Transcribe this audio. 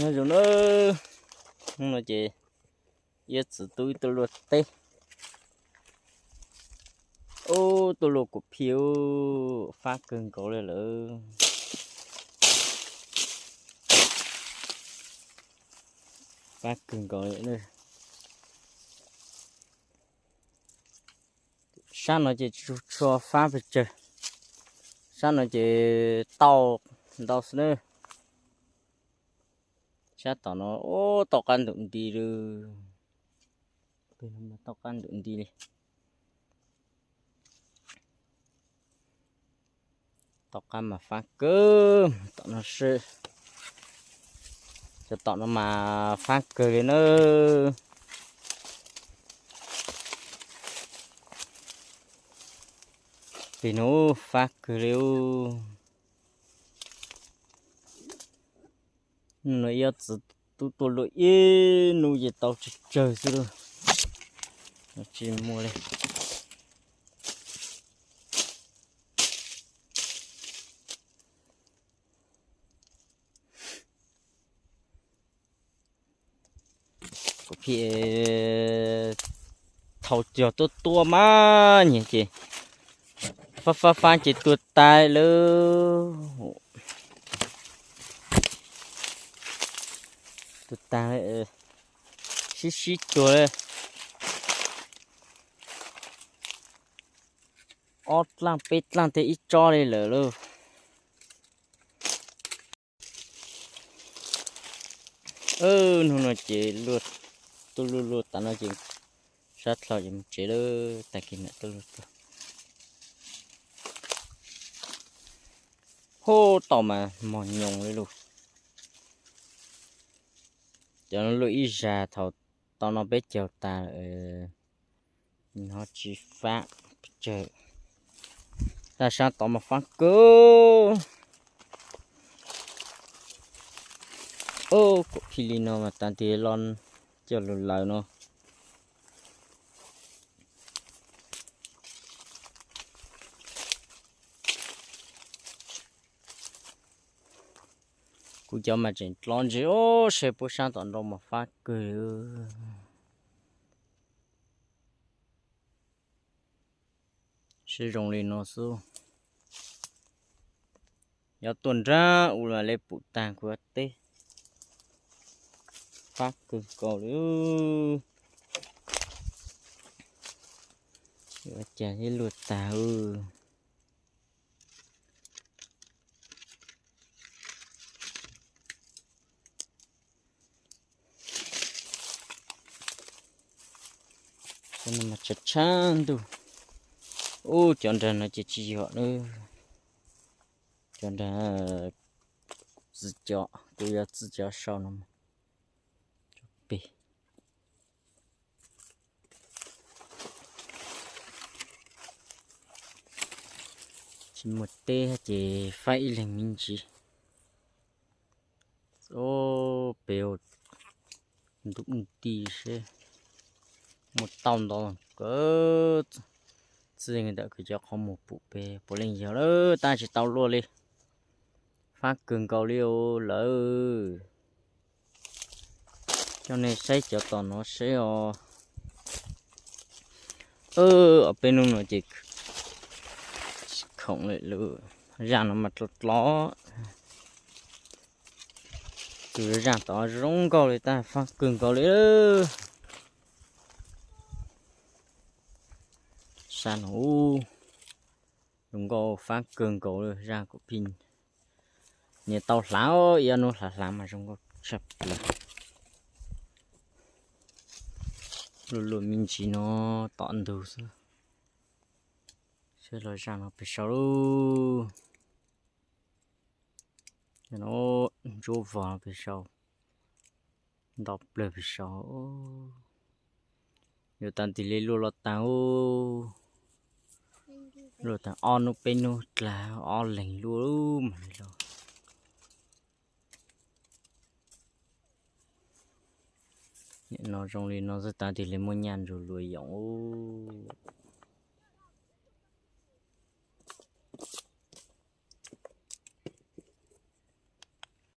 Nyob zoo na, hnub no ces ib txiv tub ib tug luaj teb. Ub, tus luaj kuv phij ub, fab kawg nkaus li lawm. Fab kawg nkaus li. Sab no ces tsis tshua fab pes tsawg, sab no ces tau ntau xwb na. Sab tom no ub, tau qab ntuj nti li. Tau qab ntuj nti li. Tom qab mas fab kawg, tom no seb, cov tom no mas fab kawg li na. Pem no fab kawg li. Hnub no ib txiv tub tuaj luaj ib hnub ces tau tsawg tsawg xwb lauj. Tsis muaj li. Kuv phij thaum cog tuaj tuaj mas nyiam ces fab fab fab ces tuag tas lawm. Tuag tas, sib sib tuag li. Ob dlaaj peb dlaaj tej ib tsob li lawm lauj. Hnub no ces tuaj luaj luaj tas no ces sab dlhau ces mus tsev lawm, tag kis mam tuaj luaj tuaj. Hub, tau mas mos nyoos li lauj. Cov no luaj ib zag thaum tau no peb caug tas lawm. Nov tsis fab pes tsawg, tab sab tod mas fab kawg. Ub, kuv phij li no mas tas tig los coj lug lawm no. Kuv cov mas tseem dlov ntses, ub, seb puab sab tom nraud mas fab kawg. Seb zoo li no xwb. Yog tuaj nrag u mas le pum tag kuv teb. Fab kawg nkaus li. Ua cas ib luaj tag. Cov no mas tshav tshav ntuj. Ub, cov nrag no ces tsis yog na. Cov nrag txwv cov, kuv yuav txwv cov sau no pem. Tsis muaj teb ces faib ib leeg me ntsis. Ob peb ntu nti seb muaj tau ntau kawg. Txij ntawm kuv cov qhov muag pum pem puav leej yog lawm, tab tsis tau luaj li. Fab kawg nkaus li os lawm. Coj nej saib cov tom no seb os. Ob peb hnub no ces khoom lawm, zaj no mas dlov dlov. Tus zaj tod zoo nkauj li tab fab kawg nkaus li. Sab no zoo nkauj fab kawg nkaus li, zaj kuv phij niam tau hlav, ib ob hnub hlav hlav mas zoo nkauj tshaj plaws. Luaj luaj me ntsis no tom ntug xwb. Seb los zaj no pem saud lauj. Ntsuab vog no pem saud, ntau plawg pem saud. Yuav tag tig li luaj los tag. Luaj tag ob hnub peb hnub dlag ob leeg luaj mas li los. Nim no zoo li no xwb tag tig li muaj nyaj ntsuag luas yoom.